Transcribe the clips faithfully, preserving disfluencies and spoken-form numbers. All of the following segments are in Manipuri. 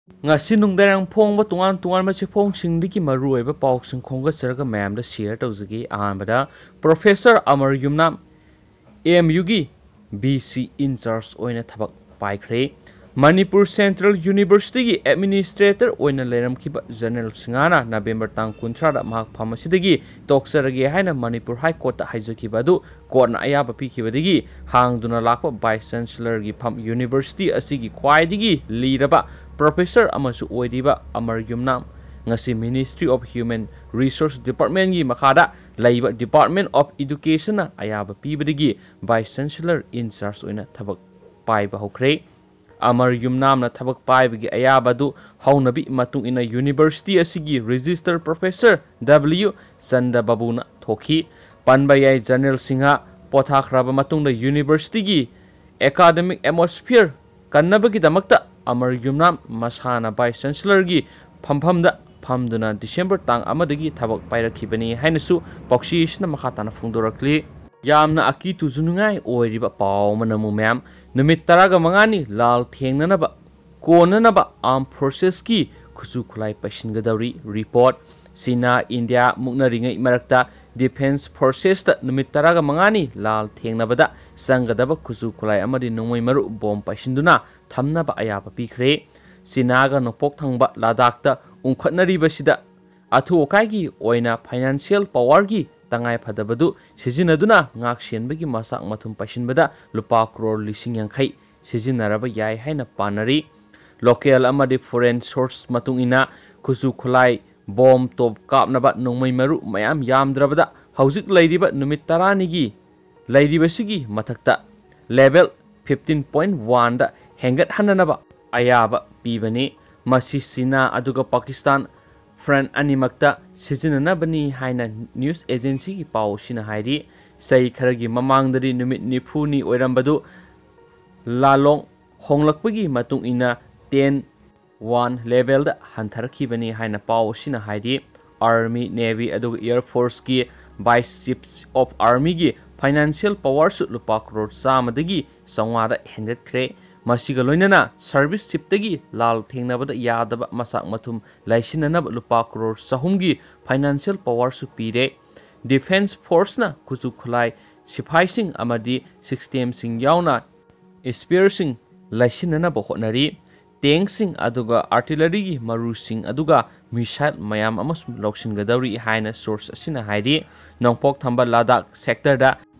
ꯉꯁꯤ ꯅꯨꯡꯗꯥꯡ ꯐꯣꯡꯕ ꯇꯣꯉꯥꯟ ꯇꯣꯉꯥꯟꯕ ꯆꯦꯐꯣꯡꯁꯤꯡꯗꯒꯤ ꯃꯔꯨꯑꯣꯏꯕ ꯄꯥꯎꯁꯤꯡ ꯈꯣꯝꯒꯠꯆꯔꯒ ꯃꯌꯥꯝꯗ ꯁꯤꯌꯔ ꯇꯧꯖꯒꯦ꯫ ꯑꯍꯥꯟꯕꯗ, ꯄ꯭ꯔꯣꯐꯦꯁꯔ ꯑꯃꯔ ꯌꯨꯝꯅꯥꯝ, ꯑꯦꯝ ꯌꯨꯒꯤ ꯚꯤ ꯁꯤ ꯏꯟꯆꯥꯔꯖ ꯑꯣꯏꯅ ꯊꯕꯛ ꯄꯥꯏꯈ꯭ꯔꯦ꯫ ꯃꯅꯤꯄꯨꯔ ꯁꯦꯟꯇ꯭ꯔꯦꯜ ꯌꯨꯅꯤꯚꯔꯁꯤꯇꯤꯒꯤ ꯑꯦꯗꯃꯤꯅꯤꯁꯇ꯭ꯔꯦꯇꯔ ꯑꯣꯏꯅ ꯂꯩꯔꯝꯈꯤꯕ ꯖꯦꯅꯔꯦꯜ ꯁꯤꯡꯍꯅ ꯅꯕꯦꯝꯕꯔ ꯇꯥꯡ ꯀꯨꯟꯊ꯭ꯔꯥꯗ ꯃꯍꯥꯛ ꯐꯝ ꯑꯁꯤꯗꯒꯤ ꯇꯣꯛꯆꯔꯒꯦ ꯍꯥꯏꯅ ꯃꯅꯤꯄꯨꯔ ꯍꯥꯏ ꯀꯣꯔꯠꯇ ꯍꯥꯏꯖꯈꯤꯕ ꯑꯗꯨ ꯀꯣꯔꯠꯅ ꯑꯌꯥꯕ ꯄꯤꯈꯤꯕꯗꯒꯤ ꯍꯥꯡꯗꯨꯅ ꯂꯥꯛꯄ ꯚꯥꯏꯁ ꯆꯥꯟꯁꯦꯂꯔꯒꯤ ꯐꯝ ꯌꯨꯅꯤꯚꯔꯁꯤꯇꯤ ꯑꯁꯤꯒꯤ ꯈ꯭ꯋꯥꯏꯗꯒꯤ ꯂꯤꯔꯕ ꯄ꯭ꯔꯣꯐꯦꯁꯔ ꯑꯃꯁꯨ ꯑꯣꯏꯔꯤꯕ ꯑꯃꯔ ꯌꯨꯝꯅꯥꯝ ꯉꯁꯤ Ministry of Human Resource Departmentꯀꯤ ꯃꯈꯥꯗ ꯂꯩꯕ Department of Educationꯅ ꯑꯌꯥꯕ ꯄꯤꯕꯗꯒꯤ ꯚꯥꯏꯁ ꯆꯥꯟꯁꯦꯂꯔ ꯏꯟꯆꯥꯔꯖ ꯑꯣꯏꯅ ꯊꯕꯛ ꯄꯥꯏꯕ ꯍꯧꯈ꯭ꯔꯦ꯫ ꯑꯃꯔ ꯌꯨꯝꯅꯥꯝꯅ ꯊꯕꯛ ꯄꯥꯏꯕꯒꯤ ꯑꯌꯥꯕ ꯑꯗꯨ ꯍꯧꯅꯕꯤ ꯃꯇꯨꯡ ꯏꯟꯅ ꯌꯨꯅꯤꯚꯔꯁꯤꯇꯤ ꯑꯁꯤꯒꯤ ꯔꯦꯖꯤꯁꯇꯔ ꯄ꯭ꯔꯣꯐꯦꯁꯔ ꯗꯕ꯭ꯂꯤꯌꯨ ꯆꯟꯗ ꯕꯥꯕꯨꯅ ꯊꯣꯛꯈꯤ꯫ ꯄꯟꯕ ꯌꯥꯏ, ꯖꯦꯅꯔꯦꯜ ꯁꯤꯡꯍ ꯄꯣꯊꯥꯈ꯭ꯔꯕ ꯃꯇꯨꯡꯗ ꯌꯨꯅꯤꯚꯔꯁꯤꯇꯤꯒꯤ ꯑꯦꯀꯥꯗꯃꯤꯛ ꯑꯦꯠꯃꯣꯁꯐꯤꯌꯔ ꯀꯟꯅꯕꯒꯤꯗꯃꯛꯇ ꯑꯃꯔ ꯌꯨꯝꯅꯥꯝ ꯃꯁꯥꯅ ꯚꯥꯏꯁ ꯆꯥꯟꯁꯦꯂꯔꯒꯤ ꯐꯝꯐꯝꯗ ꯐꯝꯗꯨꯅ ꯗꯤꯁꯦꯝꯕꯔ ꯇꯥꯡ ꯑꯃꯗꯒꯤ ꯊꯕꯛ ꯄꯥꯏꯔꯛꯈꯤꯕꯅꯤ ꯍꯥꯏꯅꯁꯨ ꯄꯥꯎꯆꯦꯁꯤꯅ ꯃꯈꯥ ꯇꯥꯅ ꯐꯣꯡꯗꯣꯔꯛꯂꯤ꯫ ꯌꯥꯝꯅ ꯑꯀꯤ ꯇꯨꯖꯨꯅꯤꯡꯉꯥꯏ ꯑꯣꯏꯔꯤꯕ ꯄꯥꯎ ꯑꯃꯅ ꯑꯃꯨꯛ ꯃꯌꯥꯝ ꯅꯨꯃꯤꯠ ꯇꯔꯥꯒ ꯃꯉꯥꯅꯤ ꯂꯥꯜ ꯊꯦꯡꯅꯅꯕ ꯀꯣꯟꯅꯅꯕ ꯑꯥꯔꯝ ꯐꯣꯔꯁꯦꯁꯀꯤ ꯈꯨꯠꯁꯨ ꯈꯨꯠꯂꯥꯏ ꯄꯩꯁꯤꯟꯒꯗꯧꯔꯤ꯫ ꯔꯤꯄꯣꯔꯠ, ꯆꯤꯅꯥ ꯏꯟꯗꯤꯌꯥ ꯃꯨꯛꯅꯔꯤꯉꯩ ꯃꯔꯛꯇ ꯗꯤꯐꯦꯟꯁ ꯐꯣꯔꯁꯦꯁꯇ ꯅꯨꯃꯤꯠ ꯇꯔꯥꯒ ꯃꯉꯥꯅꯤ ꯂꯥꯜ ꯊꯦꯡꯅꯕꯗ ꯆꯪꯒꯗꯕ ꯈꯨꯠꯁꯨ ꯈꯨꯠꯂꯥꯏ ꯑꯃꯗꯤ ꯅꯣꯡꯃꯩ ꯃꯔꯨ ꯕꯣꯝ ꯄꯩꯁꯤꯟꯗꯨꯅ ꯊꯝꯅꯕ ꯑꯌꯥꯕ ꯄꯤꯈ꯭ꯔꯦ꯫ ꯆꯤꯅꯥꯒ ꯅꯣꯡꯄꯣꯛ ꯊꯪꯕ ꯂꯗꯥꯛꯇ ꯎꯪꯈꯠꯅꯔꯤꯕꯁꯤꯗ ꯑꯊꯨ ꯑꯀꯥꯏꯒꯤ ꯑꯣꯏꯅ ꯐꯥꯏꯅꯥꯟꯁꯤꯌꯦꯜ ꯄꯥꯋꯔꯒꯤ ꯇꯉꯥꯏ ꯐꯗꯕꯗꯨ ꯁꯤꯖꯤꯟꯅꯗꯨꯅ ꯉꯥꯛ ꯁꯦꯟꯕꯒꯤ ꯃꯆꯥꯛ ꯃꯊꯨꯝ ꯄꯩꯁꯤꯟꯕꯗ ꯂꯨꯄꯥ ꯀ꯭ꯔꯣꯔ ꯂꯤꯁꯤꯡ ꯌꯥꯡꯈꯩ ꯁꯤꯖꯤꯟꯅꯔꯕ ꯌꯥꯏ ꯍꯥꯏꯅ ꯄꯥꯅꯔꯤ꯫ ꯂꯣꯀꯦꯜ ꯑꯃꯗꯤ ꯐꯣꯔꯦꯟ ꯁꯣꯔꯁ ꯃꯇꯨꯡ ꯏꯟꯅ ꯈꯨꯠꯁꯨ ꯈꯨꯠꯂꯥꯏ, ꯕꯣꯝ ꯇꯣꯞ ꯀꯥꯞꯅꯕ ꯅꯣꯡꯃꯩ ꯃꯔꯨ ꯃꯌꯥꯝ ꯌꯥꯝꯗ꯭ꯔꯕꯗ ꯍꯧꯖꯤꯛ ꯂꯩꯔꯤꯕ ꯅꯨꯃꯤꯠ ꯇꯔꯥꯅꯤꯒꯤ ꯂꯩꯔꯤꯕꯁꯤꯒꯤ ꯃꯊꯛꯇ ꯂꯦꯚꯦꯜ ꯐꯤꯐꯇꯤꯟ ꯄꯣꯏꯟ ꯋꯥꯟꯗ ꯍꯦꯟꯒꯠꯍꯟꯅꯅꯕ ꯑꯌꯥꯕ ꯄꯤꯕꯅꯤ꯫ ꯃꯁꯤ ꯆꯤꯅꯥ ꯑꯗꯨꯒ ꯄꯥꯀꯤꯁꯇꯥꯟ ꯐ꯭ꯔꯟ ꯑꯅꯤꯃꯛꯇ ꯁꯤꯖꯤꯟꯅꯅꯕꯅꯤ ꯍꯥꯏꯅ ꯅ꯭ꯌꯨꯁ ꯑꯦꯖꯦꯟꯁꯤꯒꯤ ꯄꯥꯎ ꯑꯁꯤꯅ ꯍꯥꯏꯔꯤ꯫ ꯆꯍꯤ ꯈꯔꯒꯤ ꯃꯃꯥꯡꯗꯗꯤ ꯅꯨꯃꯤꯠ ꯅꯤꯐꯨꯅꯤ ꯑꯣꯏꯔꯝꯕꯗꯨ ꯂꯥꯂꯣꯡ ꯍꯣꯡꯂꯛꯄꯒꯤ ꯃꯇꯨꯡ ꯏꯟꯅ ꯇꯦꯟ ꯋꯥꯟ ꯂꯦꯚꯦꯜꯗ ꯍꯟꯊꯔꯛꯈꯤꯕꯅꯤ ꯍꯥꯏꯅ ꯄꯥꯎ ꯑꯁꯤꯅ ꯍꯥꯏꯔꯤ꯫ ꯑꯥꯔꯃꯤ, ꯅꯦꯚꯤ ꯑꯗꯨꯒ ꯑꯦꯌꯔ ꯐꯣꯔꯁꯀꯤ ꯚꯥꯏꯁ ꯆꯤꯐ ꯑꯣꯐ ꯑꯥꯔꯃꯤꯒꯤ ꯐꯥꯏꯅꯥꯟꯁꯤꯌꯦꯜ ꯄꯥꯋꯔꯁꯨ ꯂꯨꯄꯥ ꯀ꯭ꯔꯣꯔ ꯆꯥꯝꯃꯗꯒꯤ ꯆꯥꯝꯃꯉꯥꯗ ꯍꯦꯟꯒꯠꯈ꯭ꯔꯦ꯫ ꯃꯁꯤꯒ ꯂꯣꯏꯅꯅ ꯁꯔꯚꯤꯁ ꯆꯤꯞꯇꯒꯤ ꯂꯥꯜ ꯊꯦꯡꯅꯕꯗ ꯌꯥꯗꯕ ꯃꯆꯥꯛ ꯃꯊꯨꯝ ꯂꯩꯁꯤꯟꯅꯅꯕ ꯂꯨꯄꯥ ꯀ꯭ꯔꯣꯔ ꯆꯍꯨꯝꯒꯤ ꯐꯥꯏꯅꯥꯟꯁꯤꯌꯦꯜ ꯄꯥꯋꯔꯁꯨ ꯄꯤꯔꯦ꯫ ꯗꯤꯐꯦꯟꯁ ꯐꯣꯔꯁꯅ ꯈꯨꯠꯁꯨ ꯈꯨꯠꯂꯥꯏ, ꯁꯤꯐꯥꯏꯁꯤꯡ ꯑꯃꯗꯤ ꯁꯤꯁꯇꯦꯝꯁꯤꯡ ꯌꯥꯎꯅ ꯏꯁꯄꯤꯌꯔꯁꯤꯡ ꯂꯩꯁꯤꯟꯅꯅꯕ ꯍꯣꯠꯅꯔꯤ꯫ ꯇꯦꯡꯁꯤꯡ ꯑꯗꯨꯒ ꯑꯥꯔꯇꯤꯂꯔꯤꯒꯤ ꯃꯔꯨꯁꯤꯡ ꯑꯗꯨꯒ ꯃꯤꯁꯥꯏꯜ ꯃꯌꯥꯝ ꯑꯃꯁꯨ ꯂꯧꯁꯤꯟꯒꯗꯧꯔꯤ ꯍꯥꯏꯅ ꯁꯣꯔꯁ ꯑꯁꯤꯅ ꯍꯥꯏꯔꯤ꯫ ꯅꯣꯡꯄꯣꯛ ꯊꯪꯕ ꯂꯗꯥꯈ ꯁꯦꯛꯇꯔꯗ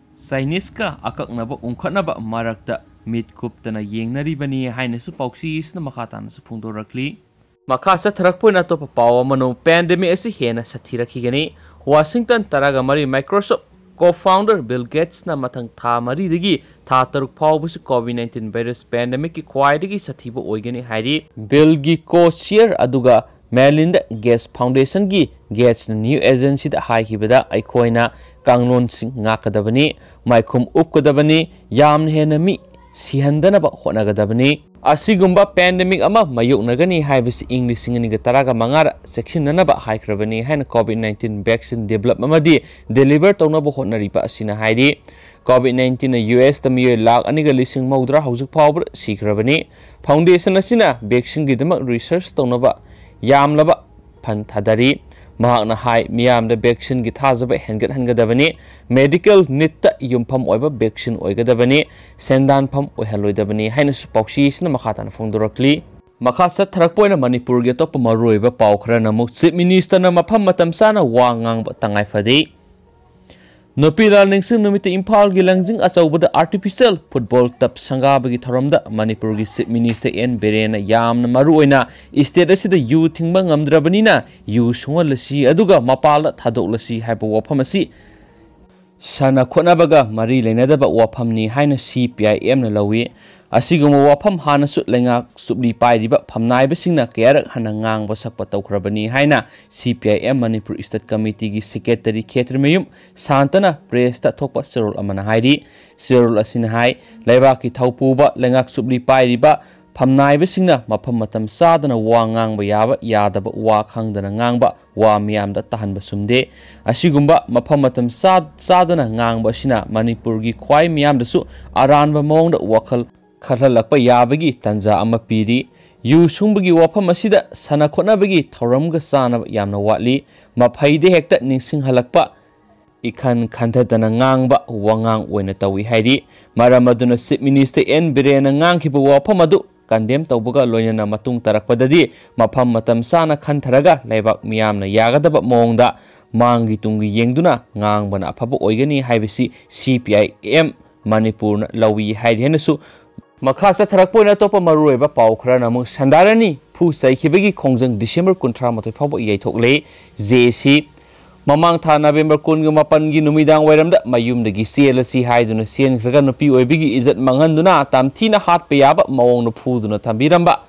ꯆꯥꯏꯅꯤꯁꯀ ꯑꯀꯛꯅꯕ ꯎꯪꯈꯠꯅꯕ ꯃꯔꯛꯇ ꯃꯤꯠ ꯀꯨꯞꯇꯅ ꯌꯦꯡꯅꯔꯤꯕꯅꯤ ꯍꯥꯏꯅꯁꯨ ꯄꯥꯎꯆꯦ ꯑꯁꯤꯅ ꯃꯈꯥ ꯇꯥꯅꯁꯨ ꯐꯣꯡꯗꯣꯔꯛꯂꯤ꯫ ꯃꯈꯥ ꯆꯠꯊꯔꯛꯄ ꯑꯣꯏꯅ ꯑꯇꯣꯞꯄ ꯄꯥꯎ ꯑꯃꯅ, ꯄꯦꯟꯗꯦꯃꯤꯛ ꯑꯁꯤ ꯍꯦꯟꯅ ꯁꯥꯊꯤꯔꯛꯈꯤꯒꯅꯤ꯫ ꯋꯥꯁꯤꯡꯇꯟ, ꯇꯔꯥꯒ ꯃꯔꯤ, Microsoft co-founder Bill Gatesꯅ ꯃꯊꯪ ꯊꯥ ꯃꯔꯤꯗꯒꯤ ꯊꯥ ꯇꯔꯨꯛ ꯐꯥꯎꯕꯁꯤ COVID nineteen virus pandemicꯀꯤ ꯈ꯭ꯋꯥꯏꯗꯒꯤ ꯁꯥꯊꯤꯕ ꯑꯣꯏꯒꯅꯤ ꯍꯥꯏꯔꯤ꯫ Billꯒꯤ co-chair ꯑꯗꯨꯒ Melinda Gates Foundationꯒꯤ Gatesꯅ New Agencyꯗ ꯍꯥꯏꯈꯤꯕꯗ, ꯑꯩꯈꯣꯏꯅ ꯀꯥꯡꯂꯣꯟꯁꯤꯡ ꯉꯥꯛꯀꯗꯕꯅꯤ, ꯃꯥꯏꯈꯨꯝ ꯎꯞꯀꯗꯕꯅꯤ, ꯌꯥꯝꯅ ꯍꯦꯟꯅ ꯃꯤ ꯁꯤꯍꯟꯗꯅꯕ ꯍꯣꯠꯅꯒꯗꯕꯅꯤ꯫ ꯑꯁꯤꯒꯨꯝꯕ ꯄꯦꯟꯗꯦꯃꯤꯛ ꯑꯃ ꯃꯥꯌꯣꯛꯅꯒꯅꯤ ꯍꯥꯏꯕꯁꯤ ꯏꯪ ꯂꯤꯁꯤꯡ ꯑꯅꯤꯒ ꯇꯔꯥꯒ ꯃꯉꯥꯗ ꯆꯦꯛꯁꯤꯟꯅꯅꯕ ꯍꯥꯏꯈ꯭ꯔꯕꯅꯤ ꯍꯥꯏꯅ COVID nineteen vaccine develop ꯑꯃꯗꯤ deliver ꯇꯧꯅꯕ ꯍꯣꯠꯅꯔꯤꯕ ꯑꯁꯤꯅ ꯍꯥꯏꯔꯤ꯫ COVID nineteenꯅ US ꯇ ꯃꯤꯑꯣꯏ ꯂꯥꯈ ꯑꯅꯤꯒ ꯂꯤꯁꯤꯡ ꯃꯧꯗ꯭ꯔꯥ ꯍꯧꯖꯤꯛ ꯐꯥꯎꯕꯗ ꯁꯤꯈ꯭ꯔꯕꯅꯤ꯫ Foundationꯅ ꯚꯦꯛꯁꯤꯟꯒꯤꯗꯃꯛ research ꯇꯧꯅꯕ ꯌꯥꯝꯂꯕ ꯐꯟ ꯊꯥꯗꯔꯤ꯫ ꯃꯍꯥꯛꯅ ꯍꯥꯏ, ꯃꯤꯌꯥꯝꯗ ꯚꯦꯛꯁꯤꯟꯒꯤ ꯊꯥꯖꯕ ꯍꯦꯟꯒꯠꯍꯟꯒꯗꯕꯅꯤ, medical needꯇ ꯌꯨꯝꯐꯝ ꯑꯣꯏꯕ ꯚꯦꯛꯁꯤꯟ ꯑꯣꯏꯒꯗꯕꯅꯤ, ꯁꯦꯟꯗꯥꯟꯐꯝ ꯑꯣꯏꯍꯜꯂꯣꯏꯗꯕꯅꯤ ꯍꯥꯏꯅꯁꯨ ꯄꯥꯎꯆꯦ ꯑꯁꯤꯅ ꯃꯈꯥ ꯇꯥꯅ ꯐꯣꯡꯗꯣꯔꯛꯂꯤ꯫ ꯃꯈꯥ ꯆꯠꯊꯔꯛꯄ ꯑꯣꯏꯅ ꯃꯅꯤꯄꯨꯔꯒꯤ ꯑꯇꯣꯞꯄ ꯃꯔꯨꯑꯣꯏꯕ ꯄꯥꯎ ꯈꯔꯅ ꯑꯃꯨꯛ, Chief Ministerꯅ ꯃꯐꯝ ꯃꯇꯝ ꯆꯥꯅ ꯋꯥ ꯉꯥꯡꯕ ꯇꯉꯥꯏ ꯐꯗꯦ꯫ ꯅꯨꯄꯤ ꯂꯥꯜ ꯅꯤꯡꯁꯤꯡ ꯅꯨꯃꯤꯠꯇ ꯏꯝꯐꯥꯜꯒꯤ ꯂꯪꯖꯤꯡ ꯑꯆꯧꯕꯗ artificial football turf ꯁꯪꯒꯥꯕꯒꯤ ꯊꯧꯔꯝꯗ ꯃꯅꯤꯄꯨꯔꯒꯤ Chief Minister N ꯕꯤꯔꯦꯟꯅ ꯌꯥꯝꯅ ꯃꯔꯨ ꯑꯣꯏꯅ state ꯑꯁꯤꯗ ꯌꯨ ꯊꯤꯡꯕ ꯉꯝꯗ꯭ꯔꯕꯅꯤꯅ ꯌꯨ ꯁꯨꯡꯍꯜꯂꯁꯤ ꯑꯗꯨꯒ ꯃꯄꯥꯜꯗ ꯊꯥꯗꯣꯛꯂꯁꯤ ꯍꯥꯏꯕ ꯋꯥꯐꯝ ꯑꯁꯤ ꯁꯥꯟꯅ ꯈꯣꯠꯅꯕꯒ ꯃꯔꯤ ꯂꯩꯅꯗꯕ ꯋꯥꯐꯝꯅꯤ ꯍꯥꯏꯅ CPIMꯅ ꯂꯧꯏ꯫ ꯑꯁꯤꯒꯨꯝꯕ ꯋꯥꯐꯝ ꯍꯥꯟꯅꯁꯨ ꯂꯩꯉꯥꯛ ꯆꯨꯞꯂꯤ ꯄꯥꯏꯔꯤꯕ ꯐꯝꯅꯥꯏꯕꯁꯤꯡꯅ ꯀꯌꯥꯔꯛ ꯍꯟꯅ ꯉꯥꯡꯕ ꯁꯛꯄ ꯇꯧꯈ꯭ꯔꯕꯅꯤ ꯍꯥꯏꯅ CPIM ꯃꯅꯤꯄꯨꯔ state committeeꯒꯤ secretary ꯈꯦꯇ꯭ꯔꯤꯃꯌꯨꯝ ꯁꯥꯟꯇꯅ pressꯇ ꯊꯣꯛꯄ ꯆꯦꯔꯣꯜ ꯑꯃꯅ ꯍꯥꯏꯔꯤ꯫ ꯆꯦꯔꯣꯜ ꯑꯁꯤꯅ ꯍꯥꯏ, ꯂꯩꯕꯥꯛꯀꯤ ꯊꯧꯄꯨꯕ ꯂꯩꯉꯥꯛ ꯆꯨꯞꯂꯤ ꯄꯥꯏꯔꯤꯕ ꯐꯝꯅꯥꯏꯕꯁꯤꯡꯅ ꯃꯐꯝ ꯃꯇꯝ ꯆꯥꯗꯅ ꯋꯥ ꯉꯥꯡꯕ ꯌꯥꯕ ꯌꯥꯗꯕ ꯋꯥ ꯈꯪꯗꯅ ꯉꯥꯡꯕ ꯋꯥ ꯃꯤꯌꯥꯝꯗ ꯇꯥꯍꯟꯕ ꯆꯨꯝꯗꯦ꯫ ꯑꯁꯤꯒꯨꯝꯕ ꯃꯐꯝ ꯃꯇꯝ ꯆꯥ-, ꯆꯥꯗꯅ ꯉꯥꯡꯕ ꯑꯁꯤꯅ ꯃꯅꯤꯄꯨꯔꯒꯤ ꯈ꯭ꯋꯥꯏ ꯃꯤꯌꯥꯝꯗꯁꯨ ꯑꯔꯥꯟꯕ ꯃꯑꯣꯡꯗ ꯋꯥꯈꯜ ꯈꯜꯍꯜꯂꯛꯄ ꯌꯥꯕꯒꯤ ꯇꯥꯟꯖꯥ ꯑꯃ ꯄꯤꯔꯤ꯫ ꯌꯨ ꯁꯨꯡꯕꯒꯤ ꯋꯥꯐꯝ ꯑꯁꯤꯗ ꯁꯥꯟꯅ ꯈꯣꯠꯅꯕꯒꯤ ꯊꯧꯔꯝꯒ ꯆꯥꯅꯕ ꯌꯥꯝꯅ ꯋꯥꯠꯂꯤ꯫ ꯃꯐꯩꯗ ꯍꯦꯛꯇ ꯅꯤꯡꯁꯤꯡꯍꯜꯂꯛꯄ ꯏꯈꯟ ꯈꯟꯊꯗꯅ ꯉꯥꯡꯕ ꯋꯥꯉꯥꯡ ꯑꯣꯏꯅ ꯇꯧꯏ ꯍꯥꯏꯔꯤ꯫ ꯃꯔꯝ ꯑꯗꯨꯅ Chief Minister ꯑꯦꯟ ꯕꯤꯔꯦꯟꯅ ꯉꯥꯡꯈꯤꯕ ꯋꯥꯐꯝ ꯑꯗꯨ condemn ꯇꯧꯕꯒ ꯂꯣꯏꯅꯅ ꯃꯇꯨꯡ ꯇꯥꯔꯛꯄꯗꯗꯤ ꯃꯐꯝ ꯃꯇꯝ ꯆꯥꯅ ꯈꯟꯊꯔꯒ ꯂꯩꯕꯥꯛ ꯃꯤꯌꯥꯝꯅ ꯌꯥꯒꯗꯕ ꯃꯑꯣꯡꯗ ꯃꯥꯡꯒꯤ ꯇꯨꯡꯒꯤ ꯌꯦꯡꯗꯨꯅ ꯉꯥꯡꯕꯅ ꯑꯐꯕ ꯑꯣꯏꯒꯅꯤ ꯍꯥꯏꯕꯁꯤ ꯁꯤ ꯄꯤ ꯑꯥꯏ ꯑꯦꯝ ꯃꯅꯤꯄꯨꯔꯅ ꯂꯧꯏ ꯍꯥꯏꯔꯤ ꯍꯥꯏꯅꯁꯨ ꯃꯈꯥ ꯆꯠꯊꯔꯛꯄ ꯑꯣꯏꯅ ꯑꯇꯣꯞꯄ ꯃꯔꯨꯑꯣꯏꯕ ꯄꯥꯎ ꯈꯔꯅ ꯑꯃꯨꯛ ꯁꯟꯗꯥꯔꯅꯤ ꯐꯨ ꯆꯩꯈꯤꯕꯒꯤ ꯈꯣꯡꯖꯪ December ꯀꯨꯟꯊ꯭ꯔꯥ ꯃꯥꯊꯣꯏ ꯐꯥꯎꯕ ꯌꯩꯊꯣꯛꯂꯦ꯫ ꯖꯦ ꯑꯦ ꯁꯤ ꯃꯃꯥꯡ ꯊꯥ November ꯀꯨꯟꯒ ꯃꯥꯄꯟꯒꯤ ꯅꯨꯃꯤꯗꯥꯡ ꯋꯥꯏꯔꯝꯗ ꯃꯌꯨꯝꯗꯒꯤ ꯆꯦꯜꯂꯁꯤ ꯍꯥꯏꯗꯨꯅ ꯆꯦꯟꯈ꯭ꯔꯒ ꯅꯨꯄꯤ ꯑꯣꯏꯕꯤꯒꯤ ꯏꯖꯠ ꯃꯥꯡꯍꯟꯗꯨꯅ ꯇꯝꯊꯤꯅ ꯍꯥꯠꯄ ꯌꯥꯕ ꯃꯑꯣꯡꯗ ꯐꯨꯗꯨꯅ ꯊꯝꯕꯤꯔꯝꯕ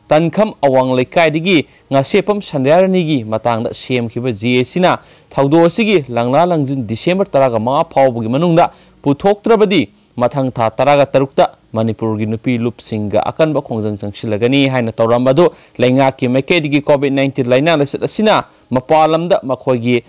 ꯇꯟꯈꯝ ꯑꯋꯥꯡ ꯂꯩꯀꯥꯏꯗꯒꯤ ꯉꯥꯁꯦꯞꯄꯝ ꯁꯟꯗ꯭ꯌꯥꯔꯥꯅꯤꯒꯤ ꯃꯇꯥꯡꯗ ꯁꯦꯝꯈꯤꯕ ꯖꯦ ꯑꯦ ꯁꯤꯅ ꯊꯧꯗꯣꯛ ꯑꯁꯤꯒꯤ ꯂꯪꯂꯥ ꯂꯪꯖꯤꯟ December ꯇꯔꯥꯒ ꯃꯉꯥ ꯐꯥꯎꯕꯒꯤ ꯃꯅꯨꯡꯗ ꯄꯨꯊꯣꯛꯇ꯭ꯔꯕꯗꯤ ꯃꯊꯪ ꯊꯥ ꯇꯔꯥꯒ ꯇꯔꯨꯛꯇ ꯃꯅꯤꯄꯨꯔꯒꯤ ꯅꯨꯄꯤ ꯂꯨꯞꯁꯤꯡꯒ ꯑꯀꯟꯕ ꯈꯣꯡꯖꯪ ꯆꯪꯁꯤꯜꯂꯒꯅꯤ ꯍꯥꯏꯅ ꯇꯧꯔꯝꯕ ꯑꯗꯨ ꯂꯩꯉꯥꯛꯀꯤ ꯃꯥꯏꯀꯩꯗꯒꯤ COVID nineteen ꯂꯥꯏꯅꯥ ꯂꯥꯏꯆꯠ ꯑꯁꯤꯅ ꯃꯄꯥꯟ ꯂꯝꯗ ꯃꯈꯣꯏꯒꯤ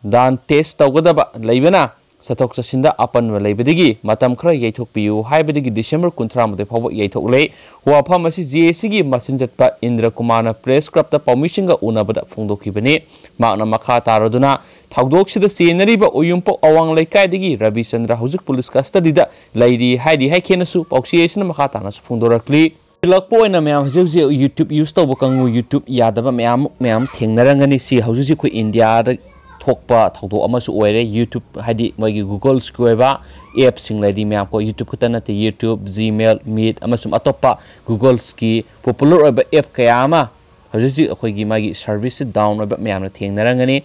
ꯗꯥꯟ test ꯇꯧꯒꯗꯕ ꯂꯩꯕꯅ ꯆꯠꯊꯣꯛ ꯆꯠꯁꯤꯟꯗ ꯑꯄꯟꯕ ꯂꯩꯕꯗꯒꯤ ꯃꯇꯝ ꯈꯔ ꯌꯩꯊꯣꯛꯄꯤꯌꯨ ꯍꯥꯏꯕꯗꯒꯤ December ꯀꯨꯟꯊ꯭ꯔꯥ ꯃꯥꯊꯣꯏ ꯐꯥꯎꯕ ꯌꯩꯊꯣꯛꯂꯦ꯫ ꯋꯥꯐꯝ ꯑꯁꯤ ꯖꯦ ꯑꯦ ꯁꯤꯒꯤ ꯃꯆꯤꯟ ꯆꯠꯄ ꯏꯟꯗ꯭ꯔ ꯀꯨꯃꯥꯔꯅ press clubꯇ ꯄꯥꯎꯃꯤꯁꯤꯡꯒ ꯎꯅꯕꯗ ꯐꯣꯡꯗꯣꯛꯈꯤꯕꯅꯤ꯫ ꯃꯍꯥꯛꯅ ꯃꯈꯥ ꯇꯥꯔꯗꯨꯅ ꯊꯧꯗꯣꯛꯁꯤꯗ ꯆꯦꯟꯅꯔꯤꯕ ꯎꯌꯨꯝꯄꯣꯛ ꯑꯋꯥꯡ ꯂꯩꯀꯥꯏꯗꯒꯤ ꯔꯕꯤꯆꯟꯗ꯭ꯔ ꯍꯧꯖꯤꯛ ꯄꯨꯂꯤꯁ custody ꯗ ꯂꯩꯔꯤ ꯍꯥꯏꯔꯤ ꯍꯥꯏꯈꯤꯅꯁꯨ ꯄꯥꯎꯆꯦ ꯑꯁꯤꯅ ꯃꯈꯥ ꯇꯥꯅꯁꯨ ꯐꯣꯡꯗꯣꯔꯛꯂꯤ꯫ ꯁꯤꯜꯂꯛꯄ ꯑꯣꯏꯅ ꯃꯌꯥꯝ ꯍꯧꯖꯤꯛ ꯍꯧꯖꯤꯛ YouTube use ꯇꯧꯕ ꯀꯥꯡꯕꯨ YouTube ꯌꯥꯗꯕ ꯃꯌꯥꯝ ꯃꯌꯥꯝ ꯊꯦꯡꯅꯔꯝꯒꯅꯤ꯫ ꯁꯤ ꯍꯧꯖꯤꯛ ꯍꯧꯖꯤꯛ ꯑꯩꯈꯣꯏ ꯏꯟꯗꯤꯌꯥꯗ ꯊꯣꯛꯄ ꯊꯧꯗꯣꯛ ꯑꯃꯁꯨ ꯑꯣꯏꯔꯦ꯫ YouTube ꯍꯥꯏꯗꯤ ꯃꯣꯏꯒꯤ Googleꯁꯀꯤ ꯑꯣꯏꯕ appꯁꯤꯡ ꯂꯩꯔꯤ ꯃꯌꯥꯝ ꯀꯣ, YouTube ꯈꯛꯇ ꯅꯠꯇꯦ, YouTube, Gmail, Meet ꯑꯃꯁꯨꯡ ꯑꯇꯣꯞꯄ Googleꯁꯀꯤ popular ꯑꯣꯏꯕ app ꯀꯌꯥ ꯑꯃ ꯍꯧꯖꯤꯛ ꯍꯧꯖꯤꯛ ꯑꯩꯈꯣꯏꯒꯤ ꯃꯥꯒꯤ serviceꯁꯤ down ꯑꯣꯏꯕ ꯃꯌꯥꯝꯅ ꯊꯦꯡꯅꯔꯝꯒꯅꯤ꯫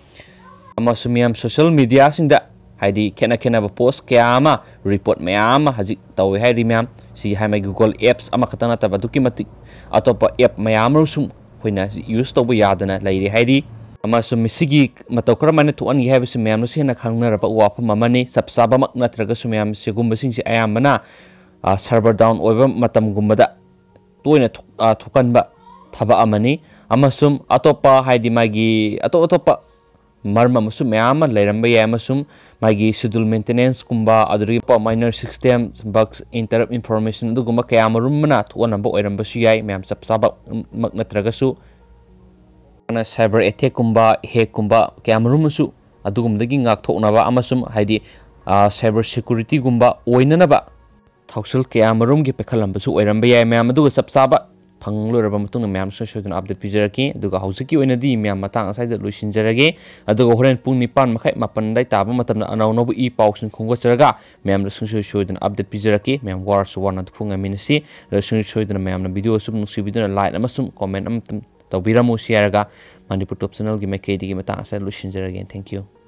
ꯑꯃꯁꯨꯡ ꯃꯌꯥꯝ social mediaꯁꯤꯡꯗ ꯍꯥꯏꯗꯤ ꯈꯦꯠꯅ ꯈꯦꯠꯅꯕ post ꯀꯌꯥ ꯑꯃ, report ꯃꯌꯥꯝ ꯑꯃ ꯍꯧꯖꯤꯛ ꯇꯧꯋꯦ ꯍꯥꯏꯔꯤ ꯃꯌꯥꯝ꯫ ꯁꯤꯒꯤ ꯍꯥꯏ ꯃꯥꯒꯤ Google apps ꯑꯃꯈꯛꯇ ꯅꯠꯇꯕ ꯑꯗꯨꯛꯀꯤ ꯃꯇꯤꯛ ꯑꯇꯣꯞꯄ app ꯃꯌꯥꯝ ꯑꯃꯁꯨ ꯑꯩꯈꯣꯏꯅ use ꯇꯧꯕ ꯌꯥꯗꯅ ꯂꯩꯔꯦ ꯍꯥꯏꯔꯤ꯫ ꯑꯃꯁꯨꯡ ꯃꯁꯤꯒꯤ ꯃꯇꯧ ꯀꯔꯝꯍꯥꯏꯅ ꯊꯣꯛꯍꯟꯒꯦ ꯍꯥꯏꯕꯁꯤ ꯃꯌꯥꯝꯅꯁꯨ ꯍꯦꯟꯅ ꯈꯪꯅꯔꯕ ꯋꯥꯐꯝ ꯑꯃꯅꯤ꯫ ꯆꯞ ꯆꯥꯕꯃꯛ ꯅꯠꯇ꯭ꯔꯒꯁꯨ ꯃꯌꯥꯝ ꯁꯤꯒꯨꯝꯕꯁꯤꯡꯁꯦ ꯑꯌꯥꯝꯕꯅ, ꯑ, server down ꯑꯣꯏꯕ ꯃꯇꯝꯒꯨꯝꯕꯗ ꯇꯣꯏꯅ ꯊꯣꯛ-, ꯑ, ꯊꯣꯛꯀꯟꯕ ꯊꯕꯛ ꯑꯃꯅꯤ꯫ ꯑꯃꯁꯨꯡ ꯑꯇꯣꯞꯄ ꯍꯥꯏꯗꯤ ꯃꯥꯒꯤ ꯑꯇꯣꯞ ꯑꯇꯣꯞꯄ ꯃꯔꯝ ꯑꯃꯁꯨ ꯃꯌꯥꯝ ꯑꯃ ꯂꯩꯔꯝꯕ ꯌꯥꯏ, ꯑꯃꯁꯨꯡ ꯃꯥꯒꯤ schedule maintenanceꯀꯨꯝꯕ, ꯑꯗꯨꯗꯒꯤ minor system bugs, interrupt information, ꯑꯗꯨꯒꯨꯝꯕ ꯀꯌꯥ ꯃꯔꯨꯝ ꯑꯃꯅ ꯊꯣꯛꯍꯜꯂꯝꯕ ꯑꯣꯏꯔꯝꯕꯁꯨ ꯌꯥꯏ꯫ ꯃꯌꯥꯝ ꯆꯞ ꯆꯥꯕꯃꯛ ꯅꯠꯇ꯭ꯔꯒꯁꯨ, ꯁꯥꯏꯕꯔ ꯑꯦꯇꯦꯛꯀꯨꯝꯕ, ꯍꯦꯛꯀꯨꯝꯕ ꯀꯌꯥ ꯃꯔꯨꯝ ꯑꯃꯁꯨ ꯑꯗꯨꯒꯨꯝꯕꯗꯒꯤ ꯉꯥꯛꯊꯣꯛꯅꯕ ꯑꯃꯁꯨꯡ ꯍꯥꯏꯗꯤ, ꯑ, ꯁꯥꯏꯕꯔ ꯁꯦꯀ꯭ꯌꯨꯔꯤꯇꯤꯒꯨꯝꯕ ꯑꯣꯏꯅꯅꯕ ꯊꯧꯁꯤꯜ ꯀꯌꯥ ꯃꯔꯨꯝꯒꯤ ꯄꯥꯏꯈꯠꯂꯝꯕꯁꯨ ꯑꯣꯏꯔꯝꯕ ꯌꯥꯏ꯫ ꯃꯌꯥꯝ ꯑꯗꯨꯒ ꯆꯞ ꯆꯥꯕ ꯐꯪ ꯂꯣꯏꯔꯕ ꯃꯇꯨꯡꯗ ꯃꯌꯥꯝ ꯁꯣꯏ ꯁꯣꯏꯗꯅ update ꯄꯤꯖꯔꯛꯀꯦ꯫ ꯑꯗꯨꯒ ꯍꯧꯖꯤꯛꯀꯤ ꯑꯣꯏꯅꯗꯤ ꯃꯌꯥꯝ ꯃꯇꯥꯡ ꯑꯁ꯭ꯋꯥꯏꯗ ꯂꯣꯏꯁꯤꯟꯖꯔꯒꯦ꯫ ꯑꯗꯨꯒ ꯍꯣꯔꯦꯟ ꯄꯨꯡ ꯅꯤꯄꯥꯟ ꯃꯈꯥꯏ, ꯃꯥꯄꯟ ꯑꯗꯥꯏ ꯇꯥꯕ ꯃꯇꯝꯗ ꯑꯅꯧ ꯑꯅꯧꯕ ꯏ ꯄꯥꯎꯁꯤꯡ ꯈꯣꯝꯒꯠꯆꯔꯒ ꯃꯌꯥꯝꯗ ꯁꯨꯡꯁꯣꯏ ꯁꯣꯏꯗꯅ update ꯄꯤꯖꯔꯛꯀꯦ꯫ ꯃꯌꯥꯝ ꯋꯥꯔꯁꯨ ꯋꯥꯅ ꯊꯣꯛꯄ ꯉꯝꯃꯤꯟꯅꯁꯤ꯫ ꯑꯗ ꯁꯨꯡꯁꯣꯏ ꯁꯣꯏꯗꯅ ꯃꯌꯥꯝꯅ video ꯑꯁꯨꯝ ꯅꯨꯡꯁꯤꯕꯤꯗꯨꯅ like ꯑꯃꯁꯨꯡ comment ꯑꯃꯇꯪ ꯇꯧꯕꯤꯔꯝꯃꯨ꯫ ꯁꯤ ꯍꯥꯏꯔꯒ ꯃꯅꯤꯄꯨꯔ Top Channelꯒꯤ ꯃꯥꯏꯀꯩꯗꯒꯤ ꯃꯇꯥꯡ ꯑꯁꯤꯗ ꯂꯣꯏꯁꯤꯟꯖꯔꯒꯦ꯫ Thank you꯫